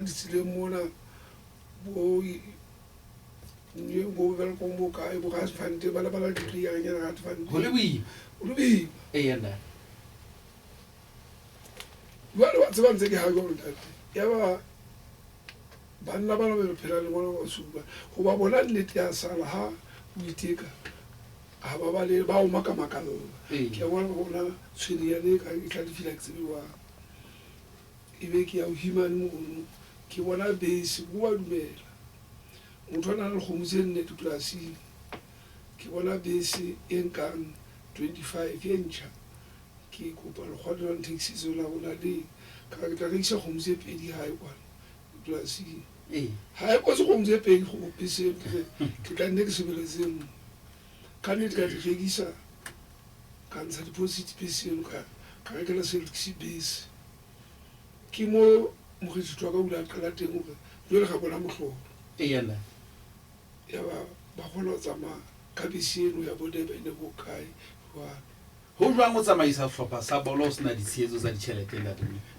Ditseleng mona bo bo Welkom bo kae bo Randfontein ba lebala di-player-nyana Randfontein. Ho le boima. Ho le boima. Eya ntate. Jwale wa tseba ntse ke ha jwalo ntate. Yaba banna bana ba re phelang le bona ba supa hoba bona nnete ya sala ha o iteka ha ba bale ba o makamakalla. Ke a bona bona tshwene yane e ka e tla di fila ke tsebe jwang. E be ke ya ho Himane mono, ke bona bese, o a dumela. Motho a nang le kgomo tse nne dipolasing, ke bona bese e nkang 25 e ntjha. Ke kopa lekgowa lena le nthekisetse yona hore na le ka ke tla rekisa kgomo tse pedi hae kwana dipolasing. Ha e kotse kgomo tse pedi bese eno, ke re ke tla nne ke sebeletse e nngwe. Ka nnete ka di rekisa, ka ntsha deposit bese eno ka ka rekela Celtics bese. Ke mo mokgethitho wa ka o ile a qala teng hore jwale ra bona mohlolo. Eya ntate. Yaba ba kgona ho tsamaya ka bese eno ya bo Durban bo kae jwalo. Ho jwang ho tsamaisa sehlopha sa bolo ho sena ditshehetso tsa ditjhelete ntate Molefi?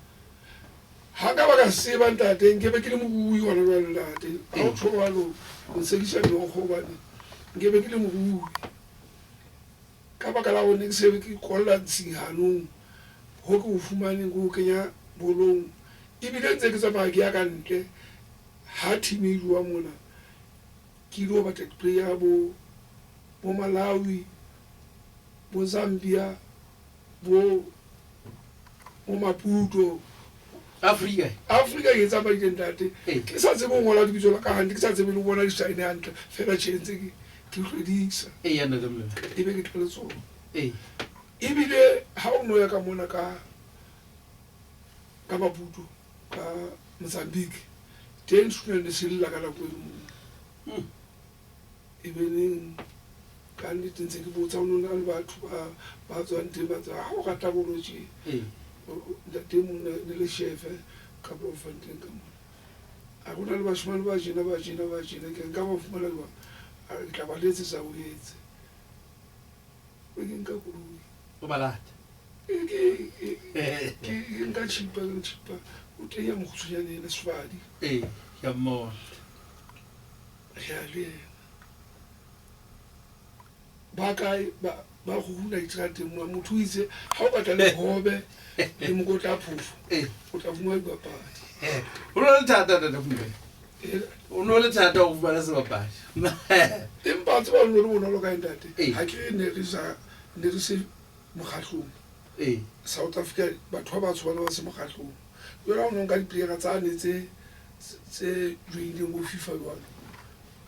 Ha nka ba ka seba ntate nke be ke le morui hona jwale ntate. Ha o tjho jwalo o nsekisa meokgo hobane nke be ke le morui. Ka baka la hore ne ke se ke kolla ntshing hanong, ho ke ho fumaneng ke ho kenya bolong. Ebile ntse ke tsamaya ke ya ka ntle ha team e jowa mona, ke ilo batla di-player bo bo Malawi, bo Zambia, bo bo Maputo. Afrika? Afrika ke e tsamaile ntate. Ke sa tsebe ho ngola lebitso la ka hantle, ke sa tsebe le ho bona di-sign hantle. Feela tjhe ntse ke ke hlwedisa. Eya ntate Molemo. Ebe ke tla le tsona. Ee. Ebile ha o no ya ka mona ka ka Maputo, ka Mozambique, teng sethunya ne se lla ka nako e nngwe. E be neng ka nnete ntse ke botsa ho no na le batho ba ba tswang teng ba tsa ha o rata bolo tje. Ntate e mong ne le shefe ka Bloemfontein ka mona. A re ho na le bashemane ba tjena ba tjena ba tjena ke re nka ba fumana jwang? A re ke tla ba letsetsa o etse. Be ke nka koloi. O ba lata. Ke nka tjhipa ke tjhipa o teng ya mokgutshwanyane ena Sefadi. Ee, ke a mmona. Re ya le yena. Ba kae ba ba kgukguna diterateng mona motho o itse ha o ka tla le bohobe le mokotla phofo o tla fumana dibapadi. O no le thata ntate Molefe. O no le thata ho fumana sebapadi. Empa tseba lo le bonolo kae ntate? Ha ke ne re sa ne re se mokgatlong. South Africa batho ba batsho ba ne ba se mokgatlong. Jwale ha o no nka di-player tsane tse tse joinileng bo FIFA jwalo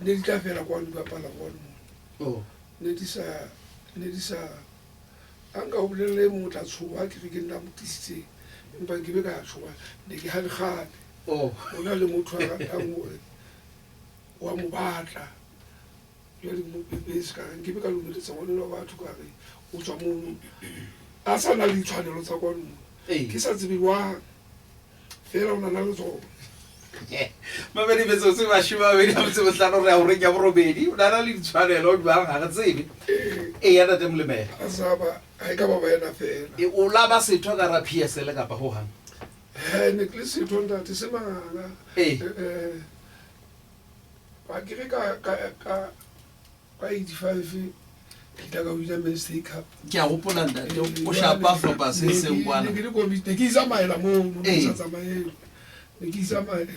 ne di tla fela kwano di bapala kwano mona. Oh. Ne di sa ne di sa a nka o bolella e mong o tla tshoha ke re ke nna mo tlisitseng empa nke be ka tshoha ne ke hane kgale. Oh. O na le motho a ratang hore wa mo batla jwale mo pepese ka re nke be ka lomeletsa ngwana wa batho ka re o tswa mono a sa na le ditshwanelo tsa kwano mona. Ke sa tsebe jwang fela o na na le tsona. Mabedi metsotso e mashome a mabedi a metso e mehlano re ya horeng ya borobedi. O na na le ditshwanelo jwang ha re tsebe. Ee ya ntate Molemela. A sa ba ha e ka ba wena fela. E o la ba setho ka ra PSL kapa ho hang? He ne ke le setho ntate se manganga. Ee. Eh ba ke re ka ka ka ka 85 ke tla ka wina Mainstay Cup. Ke a gopola ntate o shapa hlopha se seng kwana. Ne ke le komiti, ne ke itsamaela mono, ne ke sa tsamaele. Ne ke itsamaela.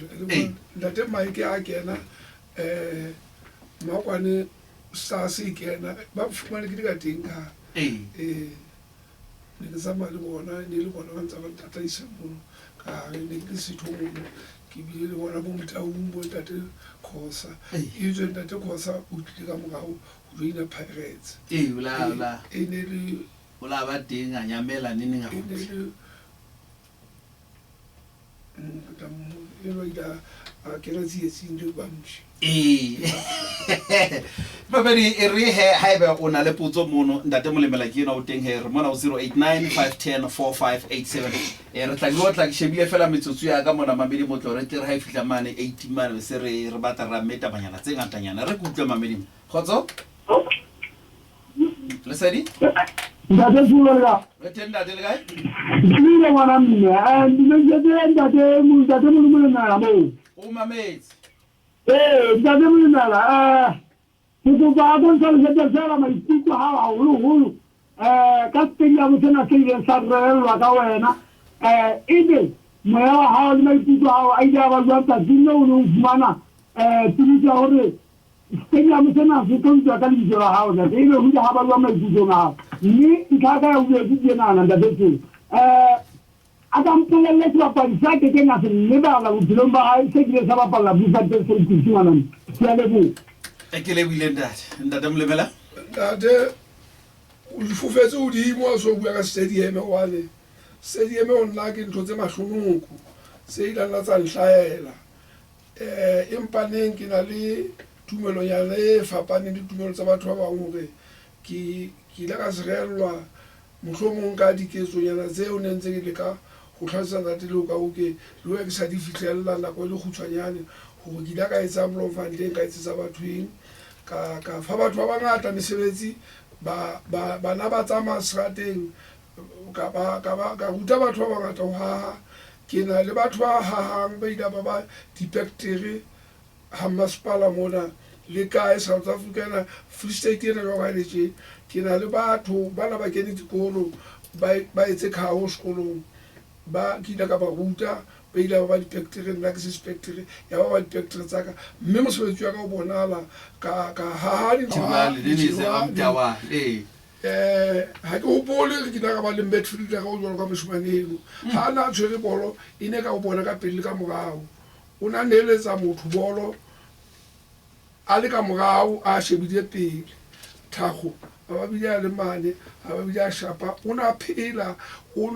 Ntate Mike a kena eh Makwane Stars e kena ba fumane ke le ka teng ka. Ee. Ne ke tsamaya le bona, ne le bona ba ntse ba ntataisa mono ka hare, ne ke le setho mono. Ke bile le bona bo Motaung, bo ntate Khosa. Etswe ntate Khosa o tlile ka morao ho joina Pirates. Ee, o la, o la. E ne le. O la ba teng a nyamela neneng a E ne le. A kena tsietsing le bantši. Ee. Papadi e re he haeba o na le potso mono ntate Molemela ke enwa o teng he re mona ho 089 510 4587. E re tla ke otla ke shebile fela metsotso ya ka mona mamedi motlo re tle re ha e fihla mane 18 mane be se re re batla ra mme tabanyana tse ngatanyana re ke utlwe mamedi. Kgotso? Lesedi? Ntate Solo le kae? Re teng ntate le kae? Tlile ngwana mme. Eh dumedisetse ntate ntate Molimo Lemela moo. O mametse. Ee ntate Molemela eh ke kopa a ko ntlhalosetse fela maikutlo hao haholoholo eh ka stadium sena se ileng sa rehellwa ka wena eh ebe moya wa hao le maikutlo a hao a ile a ba jwang tsatsing leo o ne o fumana eh tsebiso ya hore stadium sena se tlo bitswa ka lebitso la hao ntate ebe ho ile ha ba jwang maikutlong a hao mme ntlha ya ka ya bobedi ke enana ntate Tsolo eh A ka mpolelle sebapadi se a ke keng a se lebala bophelong ba hae se kileng sa bapalla Bloemfontein Celtics ngwaname. Ke a leboha. Ke lebohile ntate. Ntate Molemela. Ntate o di fofetse hodimo a so bua ka stadium hobane stadium ho nna ke ntho tse mahlonoko tse ilang la tsa nhlahela. Empa neng ke na le tumelonyana e fapaneng le tumelo tsa batho ba bang hore ke ke ile ka se reellwa Mohlomong ka diketsonyana tseo ne ntse ke leka ho hlalosetsa Ntate Leo ka ho ke le hoja ke sa di fihlella nako e le kgutshwanyane hore ke ile ka etsang Bloemfontein, ka etsetsa batho eng, ka ka fa batho ba bangata mesebetsi, ba ba bana ba tsamaya seterateng, ka ba ka ba ka ruta batho ba bangata ho haha. Ke na le batho ba hahang ba ile ba ba dipektere Ha masepala mona le kae South Africa ena Free State ena jwalo ka ha e le tje ke na le batho bana ba kene dikolo ba ba etse khaho sekolong ba ke ile ka ba ruta ba ile ba ba dipektere nna ke se sepektere ya ba ba dipektere tsa ka mme mosebetsi wa ka o bonahala ka ka haha dintho Jwale, le ne se ba mtawa, ee. Ha ke hopole re kile ra ba le midfielder o jwalo ka moshemane eno ha na tshwere bolo e ne ka o bona ka pele le ka morao. O ne a neeletsa motho bolo a le ka morao a shebile pele. Thakgo a ba bile a le mane, a ba bile a shapa. O ne a phela, o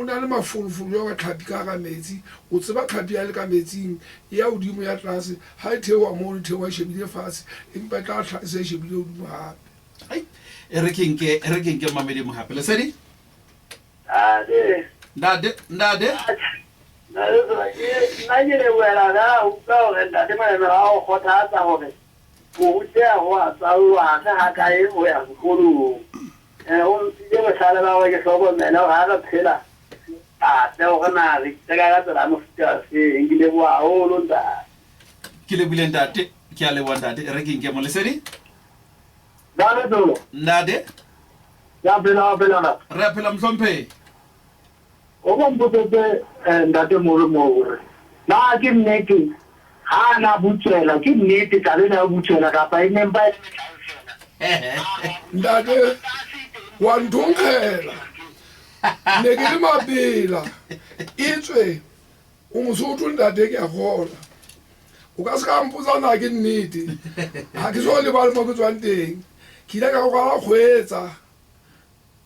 ne a le mafolofolo jwalo ka tlhapi ka hara metsi. O tseba tlhapi ha e le ka metsing, e ya hodimo, ya tlase. Ha e theoha mono, e theoha e shebile fatshe, empa e tla hlaha e se e shebile hodimo hape. Ai, e re ke nke, e re ke nke mmamedi mo hape. Lesedi? Ntate. Ntate, ntate. Ntate Sebake, nna ke lebohela fela ho utlwa hore ntate Molemela wa o kgothatsa hore ho ruteha ho a tswallwa ha se hakae ho ya sekolong. O mphile bohlale ba hore ke hlokomele hore ha re phela batle hore na re iteka ka tsela ya mofuta ofeng. Ke leboha haholo ntate. Ke lebohile ntate, ke a leboha ntate. E re ke nke Molesedi. Ntate Tolo. Ntate. Ya phela wa phela na? Re a phela mohlomphehi. O ko mpotsetse eh, ntate Molo moo hore na ke nnete ha a na butswela ke nnete taba ena ya butswela kapa e ne mpa e le metlae feela? Ntate wa nthonkgela ne ke le mabela etswe O Mosotho ntate ke a kgolwa. O ka se ka mpotsa na ke nnete. Ha ke so lebale mo ke tswang teng. Ke ile ka rwala kgwetsa.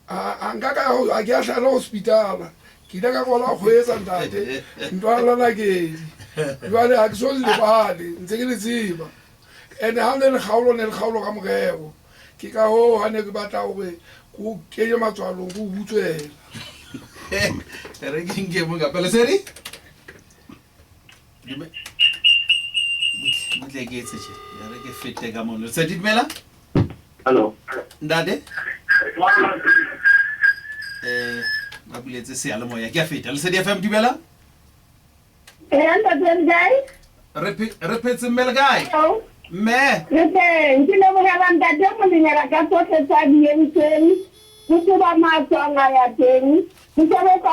A nka ka ya a ke a hlahela hospitala. Ke ile ka rwala kgwetsa ntate. Ntwana la nakedi. Jwale ha ke so lebale ntse ke le tseba. Ene ha ne le kgaolo ne le kgaolo ka morero. Ke ka hoo ha ne ke batla hore ke o kenye matswalong ke o butswela. Re ke nke mo ka Lesedi. Butle ke etse tje. Re ke fete ka mono. Lesedi dumela. Hello. Ntate. Ba buletse seyalemoya ke a feta. Lesedi FM dumela. Ee, ntate le kae? Re phetse mme le kae? Mme. Re teng. Ke lebogela ntate Molemela ka tsotlhe tse a di entseng, go tseba mo a tswang a ya teng, go sebetsa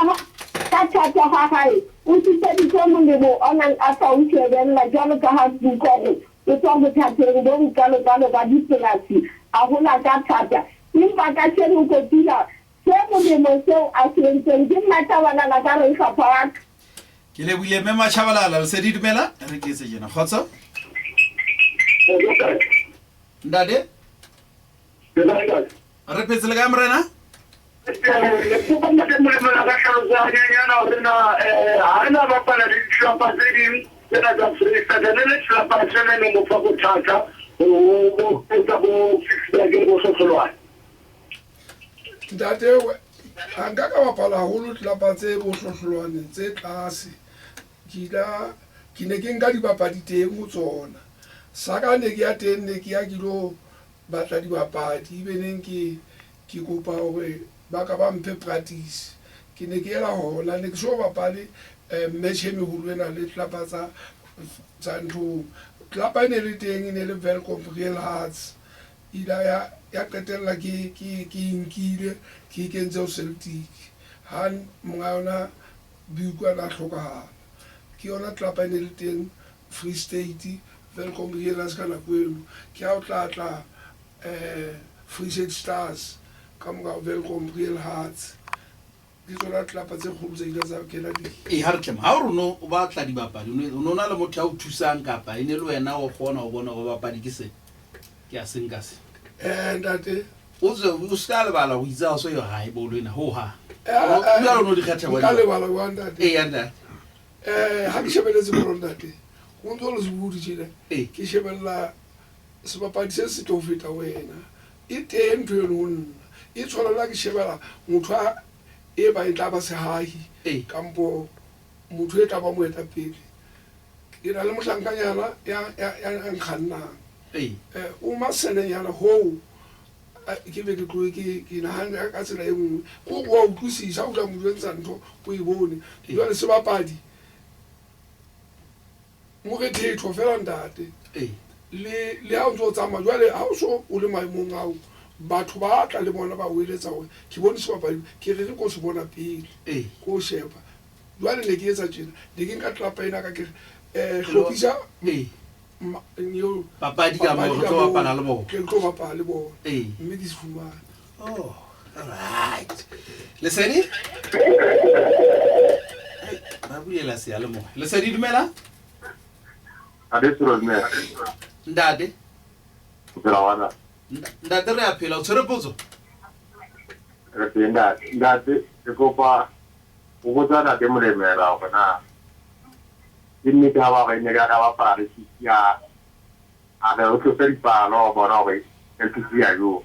ka thata ga gae, o tliseditse molemo o nang a sa o shebella jwalo ka ha ke utlwa gore o tswa bothateng bo bokalokalo ba dipolasi, a hola ka thata. Empa kasheno o kotula se molemo seo a se entseng. Ke Mmatshabalala ka Reiger Park. Ke lebohile mme Matshabalala Lesedi dumela re ke etse jena kgotso ntate re phetse le kae morena Ntate ha nka ka bapala haholo tlelapa tse bohlohlolwane tse tlase. Ke ila ke ne ke nka dibapadi teng ho tsona. Sa ka ne ke ya teng ne ke ya ke lo batla dibapadi ebe neng ke Ke kopa hore ba ka ba mphe practice. Ke ne ke ela hona, ne ke so bapale match e meholo ena le tlelapa tsa tsa nthong. Tlelapa e ne le teng e ne le Welkom Real Hearts. Ila ya ya qetella ke ke ke e nkile ke e kentse ho Celtic. Ha monga yona Buku a na hlokahala. Ke yona tlelapa e ne le teng Free State, Welkom Real Hearts ka nako eno. Ke ha o tla tla Free State Stars ka mora Welkom Real Hearts. Ke tsona tlelapa tse kgolo tse ile tsa kena di. Ee, ha re tle mo. Ha o re o no o batla dibapadi, o ne o na le motho ya o thusang kapa e ne le wena o kgona ho bona hore bapadi ke se, ke a se nka se? Ntate. O tswe o se ka lebala ho itse ha o so ye gae bolo ena ho hang. Jwale o no di kgetha Nka lebala jwang ntate? Ee, ntate. Ha ke shebeletse bolo ntate, ho ntso le sebodi tjena. Ke shebella sebapadi se setle ho feta wena. E teng ntho eno ho nna. E tshwana le ha ke shebela motho a e bang e tla ba sehahi kampo motho e tla ba moetapele. Ke na le mohlankanyana ya ya ya nkgannang. O masenenyana hoo ke be ke tlohe ke ke nahane ka tsela e nngwe. Ke hore wa utlwisisa ha o tla mo jwentsha ntho o e bone. Jwale sebapadi Morethetho fela ntate. Le le ha o ntse o tsamaya jwale ha o so o le maemong ao batho ba tla le bona ba o eletsa hore ke bone sebapadi ke re re ko se bona pele ko sheba. Jwale ne ke etsa tjena ne ke nka tlelapa ena ka ke re hlophisa papadi ka moo re tlo bapala le bona. Ke tlo bapala le bona mme ke se fumane. Oh, right. Lesedi? Ba bulela seyalemoya. Lesedi dumela? Ntate Selo dumela. Ntate. O phela wana. Ntate re a phela, o tshwere potso? Re teng ntate. Ntate, ke kopa ho botsa ntate Molemela hore na ke nnete ha ba re ne ka bapala le Chiefs ya A re o tlose dipalo wa bona hore LPC ya jo.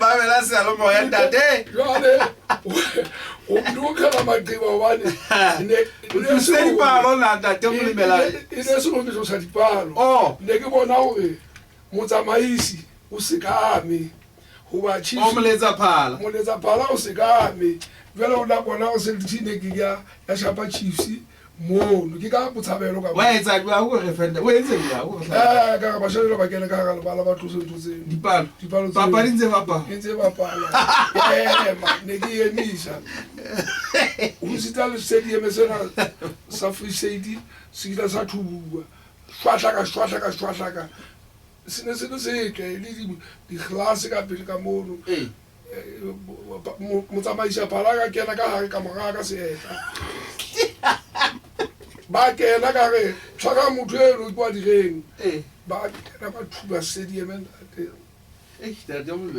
Mamela seyalemoya ntate. Jwale o mdukela maqeba hobane ne O tlositse dipalo na ntate Molemela. E ne se ho tlosa dipalo. Oh. Ne ke bona hore motsamaisi o sekame hoba Chiefs O moletsa phala. Moletsa phala o sekame. Jwale o la bona hore Celtic ne ke ya ya shapa Chiefs mono ke ka botshabelo ka Wa etsa jwang o re fenda? O entse jwang o re hlalosa? Ka re bashanyana ba kene ka hara lebala ba tlose ntho tseo. Dipalo. Dipalo tseo. Papadi ntse bapala. E ntse bapala. Ke ema, ne ke emisa. Ho sita le stadium sena sa Free State se ile sa thubuwa. Shwahlaka shwahlaka shwahlaka. Se ne se le setle le di-glass ka pele ka mono. Motsamaisi a phala ka kena ka hare ka mora ka seeta. Ba kena ka re tshwara motho eno ke wa direng. Ba kena ba thuba stadium ntate.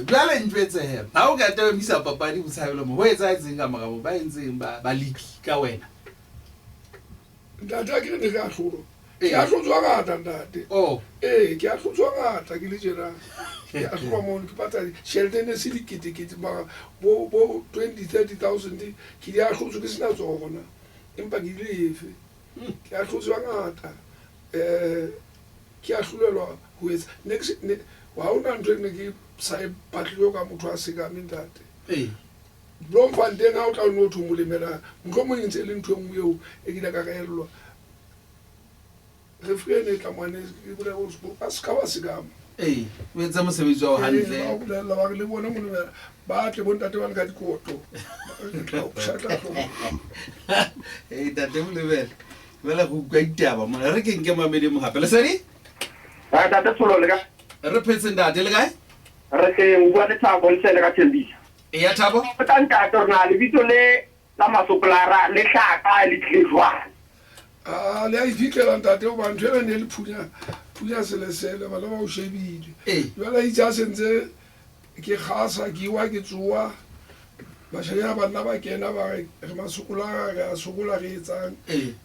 Jwale ntjwetse he. Ha o ka emisa papadi botshabelo mo ho etsahetseng ka mora moo ba entseng ba ba league ka wena? Ntate a ke re ne re ahlolwa. Ke ahlotswe hangata ntate. Oh. Ee, ke ahlotswe hangata ke le tjena. Ke ahlolwa mono ke patala tjhelete e ne se diketekete mara bo bo 20 30,000 ke di ahlotswe ke sena tsona. Empa ke di lefe. Ke ahlotswe hangata. Ke ahlolelwa ho etsa ne ke ne ha hona ntho e ne ke sa e batle ka motho a sekame ntate. Bloemfontein ha o tla no thwe Molemela mohlomong e ntse e le ntho e nngwe eo e ke ile ka reellwa. Referee ene e tla mane e bolela hore ba se ka ba sekama. Ee, o entse mosebetsi wa hao hantle. Ba bolella ba re le bone Molemela ba tle bontate ba le ka dikoto. Re tla o pshatla hlooho. Ee, ntate Molemela. Jwale re utlwa ditaba mona. Re ke nke mamedi e mong hape. Lesedi? Ntate Tsholo le kae? Re phetse ntate le kae? Re teng, o bua le Thabo Nsele ka Thembisa. Eya Thabo. Botsa ntate hore na lebitso le la Masokolara le hlaha kae le tlile jwang? A le a iphitlhela ntate hoba ntho ena ne le phunya phunya selesele bana ba o shebile. Jwale a itse a sentse ke kgasa ke wa ke tsoa bashanyana ba nna ba kena ba re re masokolara re a sokola re etsang.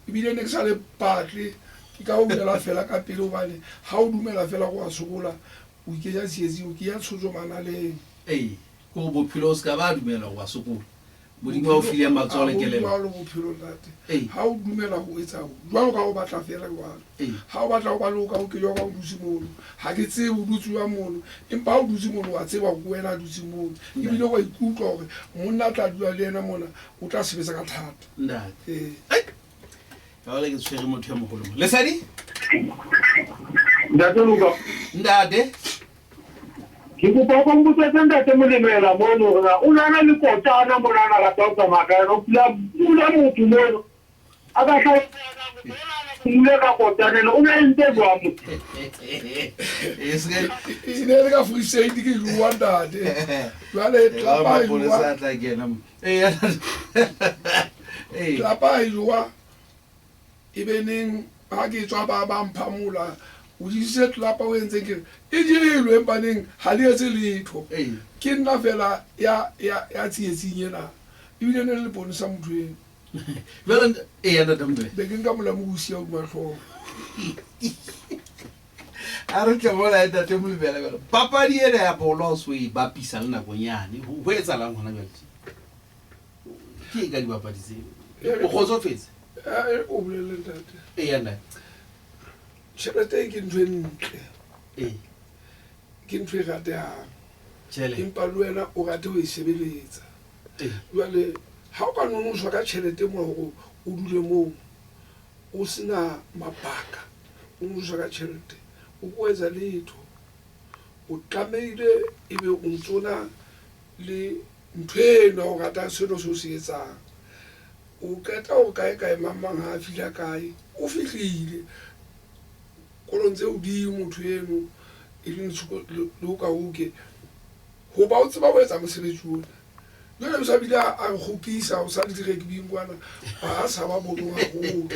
Ebile ne ke sa le batle ke ka o dumela fela ka pele hobane ha o dumela fela go a sokola o ikenya tsietsing o kenya tshotso manaleng. Ee, ke gore bophelo o se ka ba dumela gore wa sokola. Modimo a o fileng matsoho le kelello. Jwalo bophelo ntate. Ee. Ha o dumela ho etsa jwalo ka o batla fela jwalo. Ee. Ha o batla ho ba loka o ke jwalo ka o dutse mono. Ha ke tsebe o dutse jwang mono, empa ha o dutse mono wa tseba hore ke wena a dutseng mono. Ebile wa ikutlwa hore monna a tla dula le yena mona o tla sebetsa ka thata. Ntate. Ee. Ai! Ka jwale ke tshwere motho ya moholo mo. Lesedi? Ntate Luka. Ntate. Ke kopa o mpotsetse ntate Molemela mono hore na o na na le kotana mona a na rata ho tsamaya ka yona, o pula pula motho mono a ka hla mule ka kotana ena o na entse jwang motho? E se E ne le ka Free State ke jowa ntate. Jwale tlapa e mapolesa jowa. a tla kena mo. Ee. Ee. Tlapa e jowa. E be neng ha ke tswa ba ba mphamola o disitse tlelapa o entseng ke re e jelwe empaneng ha le etse letho. Ee. Ke nna fela ya ya ya tsietsing ena. Ebile ne le leponesa motho eno. Jwale ee ntate Molemela. Be ke nka molamu ke o siya hodima hlooho. A re tle mola e ntate Molemela jwale. Papadi ena ya bolo ha o so e bapisa le nakong yane ho etsahalang hona jwale tje? Ke eng ka dibapadi tseo? O kgotsofetse? Eh, o bolelle ntate. Eya ntate. Tjhelete e ke ntho e ntle. Ee. Ke ntho e ratehang. Tjhelete. Empa le wena o rate ho e sebeletsa. Ee. Jwale ha o ka nonoswa ka tjhelete mona hore o dule moo o sena mabaka, o nonoswa ka tjhelete, o ko etsa letho. O tlamehile ebe o ntso na le ntho eno ya ho rata seno se o se etsang. O qeta hore kae kae mang mang ha a fihla kae, o fihlile kolong tse hodimo motho eno e leng le ho kaoke hoba o tseba ho etsa mosebetsi ona. Jwale o sa bile a re kgopisa o sa le di-rugby-ing kwana, ha sa ba bolong haholo.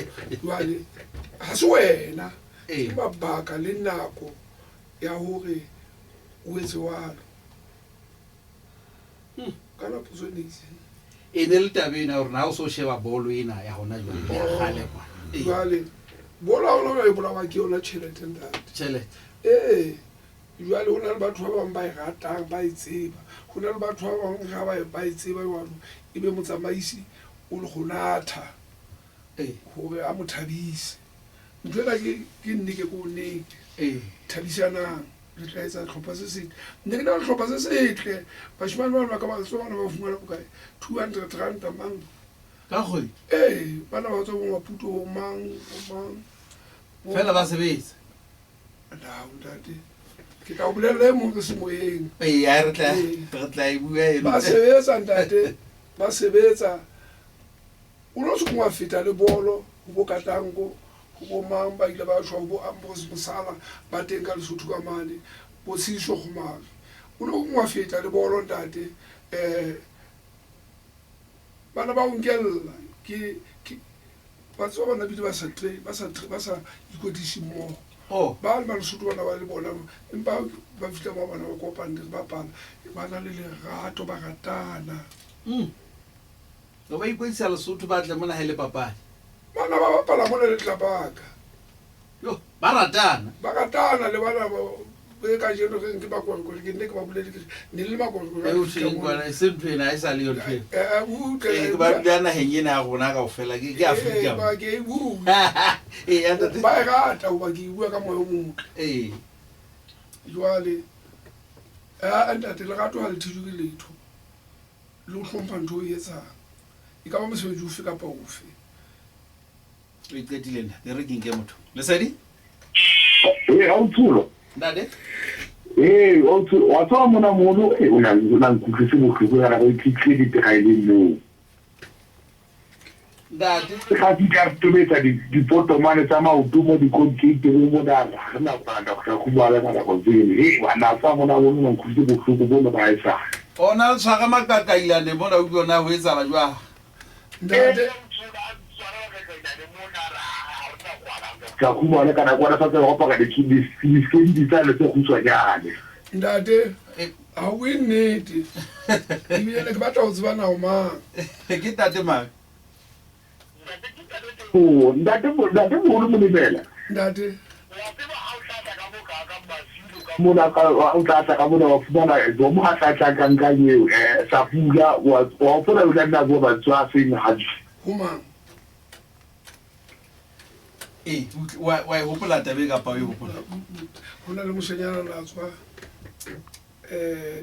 Jwale ha se wena, ke mabaka le nako ya hore o etse jwalo. Kana potso e ne itseng? E ne le taba ena ya hore na o so sheba bolo ena ya hona jwale ya kgale kwana. Ee. Jwale bolo ha hona e bolawa ke yona tjhelete ntate. Tjhelete. Ee. Jwale ho na le batho ba bang ba e ratang, ba e tseba. Ho na le batho ba bang ha ba e tseba jwalo, ebe motsamaisi o le kgonatha hore a mo thabise. Ntho ena ke ke nnete ke o nnete. Thabisanang le tla etsa sehlopha se setle. Nne ke na le sehlopha se setle. Bashemane bana ba ka ba tswa bana ba fumana bokae? 200 ranta mang. Ka kgwedi? Ee, bana ba tswa bo Maputo bo mang, bo mang. Fela ba sebetsa. Nao ntate. Ke tla o bolella e mong re se moyeng. Ee, ai re tla re tla e bua eno. Ba sebetsa ntate, ba sebetsa. O no se wa feta le bolo ho bo Katango, ho bo mang ba ile ba shwa, ho bo Ambrose Mosala ba teng ka Lesotho ka mane, bo Tshidiso Kgomari. O no wa feta le bolo ntate. Bana ba o nkella ke ke ba tseba bana bile ba sa ba sa ba sa ikwetlise mmoho. Oh. Ba le Lesotho bana ba le bona empa ba fihla ba bana ba kopane re bapala ba na le lerato ba ratana. O ba ikwetlisa Lesotho ba tle mona ha e le papadi. Bana ba bapala mona le tlabaka. Yo, ba ratana. Ba ratana le bana ba be kajeno re ke makorokoro ke nne ke ba bolele ke ne le makorokoro. E o tshweng kwana e se ntho ena e sa le yona ntho ena. Eh, utlwe. Ee, ke ba dula naheng ena ya rona kaofela ke ke Afrika. Ba ke e bua. Ee, ya ntate. Ba e rata hoba ke e bua ka moya o motle. Ee. Jwale a ntate lerato ha le thijwe ke letho. Le ho hlompha ntho o e etsang. E ka ba mosebetsi ofe kapa ofe. O e qetile ntate, e re ke nke motho. Lesedi? Ee, ha o tsolo. Ntate? Ee, o tsolo. Wa tseba mona mono, ee, o na o na nkutlwise bohloko ya gagwe ke tlile diteraeleng moo. Ntate? Ga ke ka tobetsa dipotomane tsa maoto mo dikonkeitereng mona, ga re na bana go tla khumala ka nako tseno. Ee, bana tsa mona mono o na nkutlwise bohloko bono ba haesale. O na le tshwara makakailane mona o utlwe na ho etsahala jwang? Ntate? Tla khumana ka nako sa tseba go paka di tsale tse kgutshwanyane. Ntate, ha o bue nnete. Ebile ne ke batla ho tseba na o mang. Ke ntate mang? Oh, ntate ntate moholo Molemela. Ntate. Mona ka o tla tla ka mona wa fumana Dlomo ha tla tla ka nka eo Safula wa wa hopola o tla nna bua mantswe a seng hantle. Ho mang? Ee, wa wa e hopola taba e kapa o e hopola? Ho na le moshanyana na tswa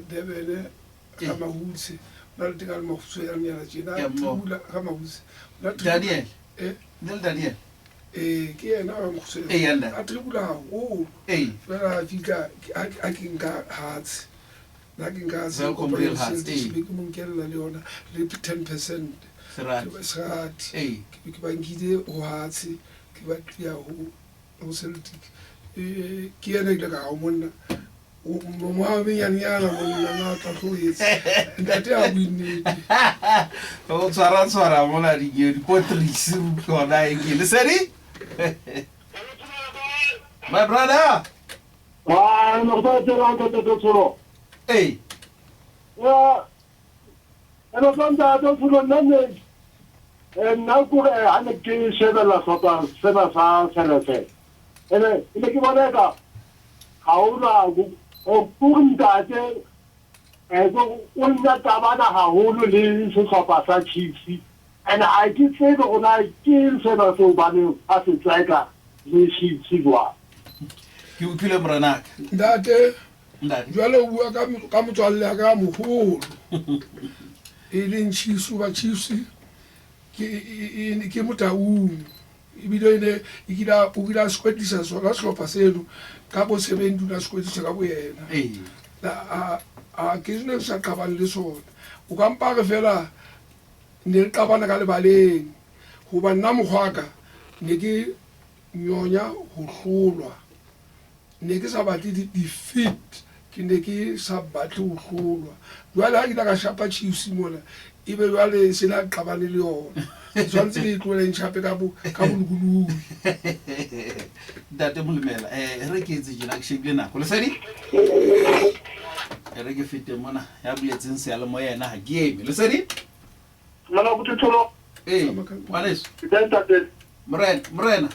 Durban ka Mahutshe. Ho na le teng a le makgutshwanyana tjena. Ke a mmona. Thibula ka Mahutshe. Daniel. Eh? Ne le Daniel. Ee, ke yena a mokgutshwanyana. Ee, ntate. A tribula haholo. Ee. Fela a fihla a ke nka hatshe. Nna ke nka hatshe. Welcome real hearts. Ee. Ke mo nkella le yona le 10%. Serati. Serati. Ee. Ke ba nkile ho hatshe ke ba tlia ho Celtic. Ee, ke yena ile ka ga monna. Mongwaga menyanenyana monna na tla tlo etse. Ntate a bue nnete. O tshwara tshwara mona dipotrisi gona e ke lesedi. My brother. Ah, no go tsela ntate Tsholo. Ee. Ya. Eno tla ntate Tsholo nna ne nna kore ha ne ke shebella sehlopha sena sa Selesele. Ene ne ke bona ka ga ona kore ntate o nna tabana haholo le sehlopha sa Chiefs. And ha ke tsebe gore na ke eng sena seo baneng a se tseka le Chiefs jwang. Ke utlwile morenaka. Ntate. Ntate. Jwale o bua ka motswalle ya ka moholo. E leng Chiefs ba Chiefs ke Motaung. Ebile e ne e kile o kile a sekwetlisa sona sehlopha seno ka bo 70 o ne a sekwetlisa ka boyena. Ee. A ke ne sa qabane le sona. O ka mpa re fela ne re qabana ka lebaleng. Hoba nna mokgwaka ne ke nyonya ho hlolwa. Ne ke sa batle defeat, ke ne ke sa batle ho hlolwa. Jwale ha ke ile ka shapa Chiefs mona, ebe jwale se na qabane le yona. Ke tshwanetse ke e tlohele e ntjhape ka bolokolohi. Ntate Molemela, re ke etse tjena ke shebile nako. Lesedi? Re ke fete mona ya buletseng seyalemoya yena ha ke eme. Lesedi? Mona go Tsholo. Ee, ngwaneso. Ntate. Morena, morena.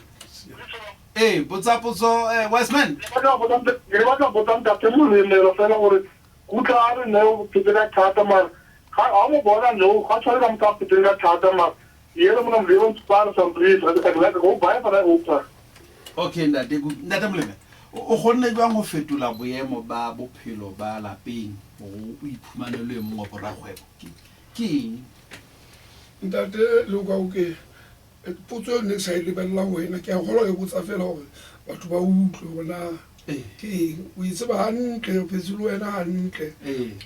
Ee, botsa potso Wiseman. Ke batla botsa ntate Molemela fela gore kutla a re ne o phetse ka thata mara ga o mo bona no ga tshwane ka motho a phetseng ka thata mara yena mona molemo ntshwara some please re like go buy for that open. Okay ntate, ntate Molemela. O kgonne jwang ho fetola boemo ba bophelo ba lapeng hore o iphumane le mong wa borakgwebo? Ke eng? Ntate Lokauke, potso ne ke sa e lebella ho wena, ke a kgolwa ke botsa fela hore batho ba utlwe hore na ke eng. O e tseba hantle, o phetse le wena hantle.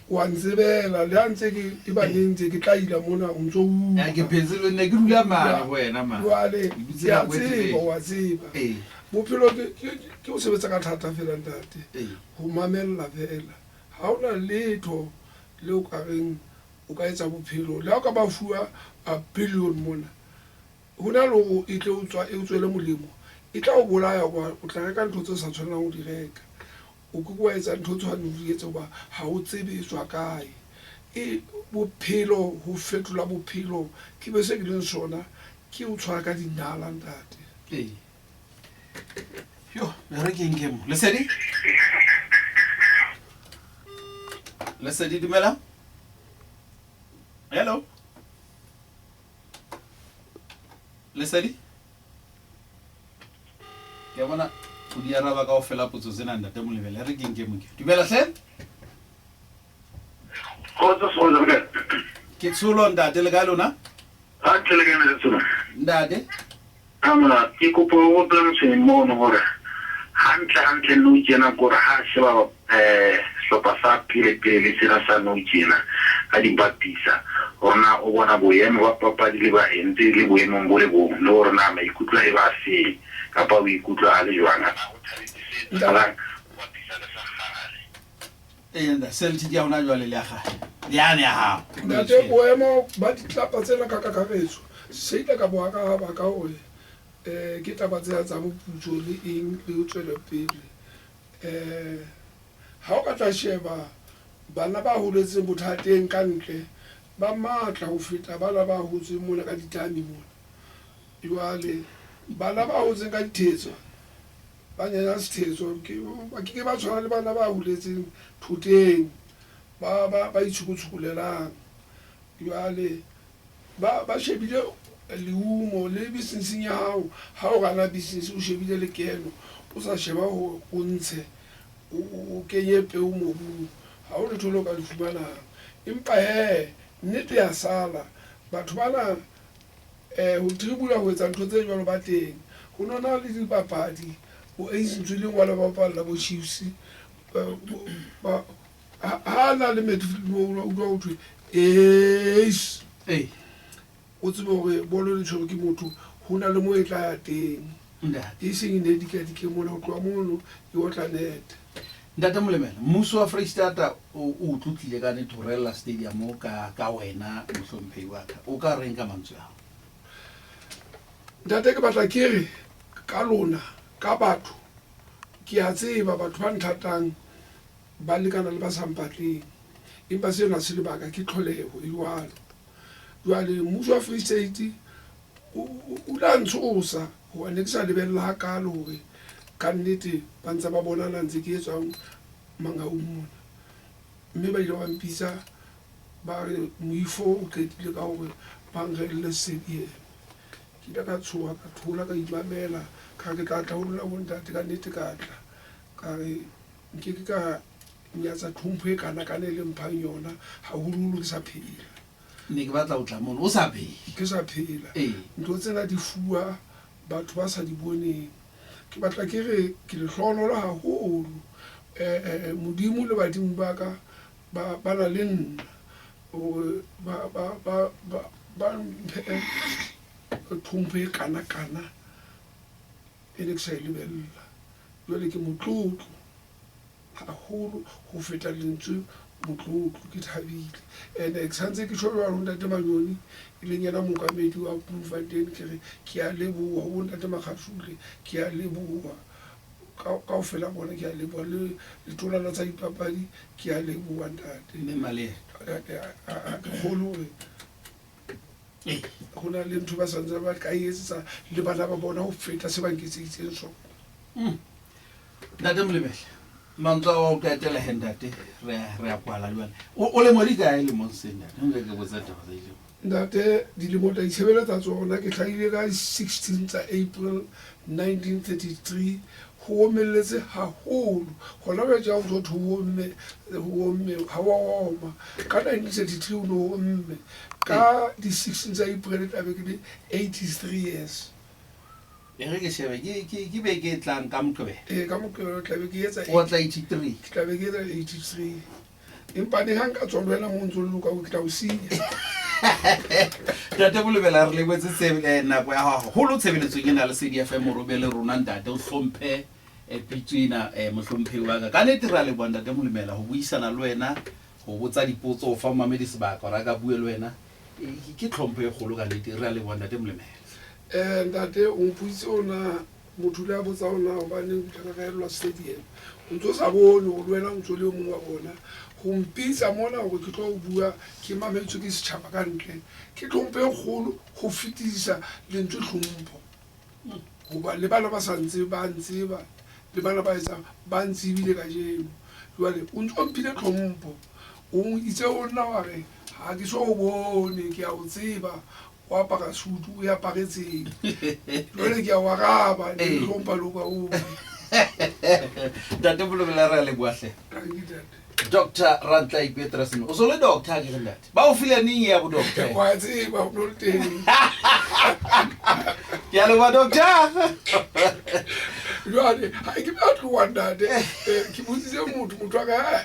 Wa ntsebela le ha ntse ke baneng ntse ke tla ila mona o ntso utlwa. Ke phetse le nne ke dula mane ho wena mane. Jwale ke a tseba, wa tseba. Bophelo ke ho sebetsa ka thata fela ntate. Ho mamella fela. Ha hona letho le o ka reng o ka etsa bophelo. Le ha o ka ba fuwa a billion mona, hona le hore e tle o tswa e o tswele molemo, e tla o bolaya hoba o tla reka ntho tse sa tshwanelang ho di reka. O ke ke wa etsa ntho tshwaneng ho di etsa hoba ha o tsebe e tswa kae. E bophelo, ho fetola bophelo ke be se ke leng sona, ke o tshwara ka dinala ntate. Ee. Yo, re ke nke mo. Lesedi? Lesedi dumela? Hello? Lesedi? Ke a bona o di araba kaofela potso tsena ntate Molebele. Re ke nke mo ke. Dumela hle? Kgotso Tsholo le kae? Ke Tsholo ntate le kae lona? Hantle le kae ntate Tsholo? Ntate. Amona ke kopa o botse Motshweneng mono hore hantle hantle nou tjena kore ha sheba sehlopha sa pele pele le sena sa nou tjena a di bapisa hore na o bona boemo ba papadi le ba ntse e le boemong bo le bong le hore na maikutlo a e ba afeng kapa o ikutlwa a le jwang a na o thabetse se etsahalang ho bapisa le sa kgale. Ee, Celtic ya hona jwale le ya kgale le yane ya hao. Ntate, boemo ba ditlapa tsena ka kakaretso se ile ka bo araba ka hore ke taba tsena tsa moputso le eng le tswelopele. Ha o ka tla sheba bana ba holetseng bothateng ka ntle ba matla ho feta bana ba hotseng mona ka ditami mona. Jwale bana ba hotseng ka dithetswa Ba nyenya sethetso, ke ba ke ke ba tshwana le bana ba holetseng thoteng, ba ba ba itshukutshukulelang. Jwale ba ba shebile leumo le businesseng ya hao, ha o rana business o shebile lekeno, o sa sheba hore o ntshe o kenye peo mobung, ha ho letho leo ka le fumanang. Empa hee nnete ya sala, batho bana ho tribula ho etsa ntho tse jwalo ba teng. Ho no na le dibapadi bo Ace Ntsweleng wa le bapalla bo Chiefs, ha na le midfield mo o utlwa ho thwe Ace. O tsebe hore bolo le tshwerwe ke motho, ho na le mo e tla ya teng. E seng e ne dikadike mona, ho tloha mono e otla nete. Ntate Molemela, mmuso wa Freistata o o tlotlile ka nete ho rella stadium ka ka wena mohlomphehi wa ka. O ka reng ka mantswe ao? Ntate ke batla ke re ka lona, ka batho, ke a tseba batho ba nthatang ba lekana le ba sa mpatleng. Empa seno ha se lebaka, ke tlholeho e jwalo. Jwale mmuso wa Free State o la ntshosa hoba ne ke sa lebella hakaalo hore ka nnete ba ntse ba bonana ntse ke etswang Mangaung mona. Mme ba ile ba mpitsa ba re moifo o qetile ka hore ba nrehelle stadium. Ke ile ka tshoha ka thola ka imamela ka re ke tla tla ho lona bo ntate, ka nnete ka tla. Ka re nkeke ka nyatsa tlhompho e kana kana e le mphang yona, haholoholo ke sa phela. Ne ke batla ho tla mono o sa phela. Ke sa phela. Ntho tsena di fuwa batho ba sa di boneng. Ke batla ke re ke lehlohonolo haholo. Modimo le badimo ba ka ba ba na le nna hore ba ba ba ba ba mphe tlhompho e kana kana e ne ke sa e lebella. Jwale ke motlotlo haholo ho feta lentswe motlotlo. Ke thabile and-e ke santse ke tjho jwalo ho ntate Manyoni e leng yena mookamedi wa Bloemfontein, ke re ke a leboha. Ho bo ntate Makgashule ke a leboha, kaofela bona ke a leboha. Le letona la tsa dipapadi ke a leboha ntate. Mme Maleto. Ha ke kgolwe hore ho na le ntho ba santse ba ka e etsetsa le bana ba bona ho feta se ba nketseditseng sona. Ntate Molebele, mantswe ao a o qetela he ntate, re a kwala jwale. O lemo di kae lemong se ntate? Nka ke botsa taba tsa dilemo. Ntate, dilemo tla itshebeletsa tsona. Ke hlahile ka 16 tsa April 1933. Ho omelletse haholo. Hona jwale tje ha o ntso thwe ho omme, ho omme, ha wa oma. Ka 1933 o no omme. Ka di 16 tsa April tla be ke le 83 years. E re ke shebe, ke, ke, ke beke e tlang ka Moqebelo. Ee, ka Moqebelo tla be ke etsa O tla 83. Ke tla be ke etsa 83. Empa ne ha nka tswa le wena mo o ntso loka, ke tla o siya. Ntate Bolobela, re lebetse nako ya hao haholo tshebeletsong ena ya Lesedi FM hore o be le rona ntate, o hlomphe pitso ena mohlomphehi wa ka. Ka nete re a leboha ntate Molemela ho buisana le wena, ho botsa dipotso, ho fa momamedi sebaka hore a ka bue le wena. Ke tlhompho e kgolo ka nnete. Re a leboha ntate Molemela. Ntate o mpoditse hore na motho o ile a botsa hore na hobaneng ke tla reellwa stadium. O ntso sa bone hore le wena o ntso le o mong wa bona. Ho mpitsa mona hore ke tlo bua ke mametswe ke setjhaba ka ntle, ke tlhompho e kgolo ho fetisisa lentswe tlhompho. Hoba le bana ba sa ntse ba ntseba, le bana ba etsang ba ntsebile kajeno. Jwale o ntso mphile tlhompho, o itse ho nna wa re ha ke so o bone, ke a o tseba o apara sutu o e aparetseng. Jwale ke a o araba, ne ke hlompha le ho ka o. Ntate Bolobela, re a leboha hle. Tanki ntate. Doctor Rantlai Peterson, o so le doctor ke re ntate? Ba o file neng ya bo doctor? Wa tseba o no le teng. Ke a leboha doctor. Jwale ha ke ba tloha ntate, ke botsitse motho, motho wa ka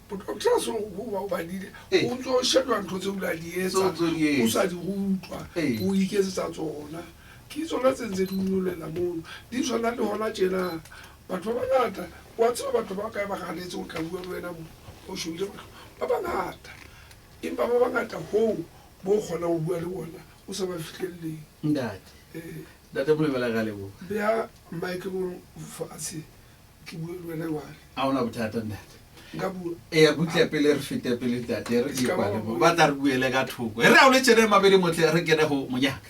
bo doctor so go ba o badile, o ntso shejwa ntho tse o la di etsa, o sa di rutwa, o iketsetsa tsona. Ke tsona tse ntse di unolela mono. Di tshwana le hona tjena. Batho ba bangata, wa tseba batho ba kae ba raletse ho tla bua le wena mo, o shebile batho ba bangata. Empa ba bangata hoo bo kgonang ho bua le bona o sa ba fihlelleng. Ntate. Ntate Molebela, re a leboha. Beha mic mo fatshe ke bue le wena jwale. Ha hona bothata ntate. Nka bua? Eya, butle pele re fete pele ntate, re ke kwale mo. Ba tla re buele ka thoko. E re ha o le tjena mabedi motle re kene ho monyaka.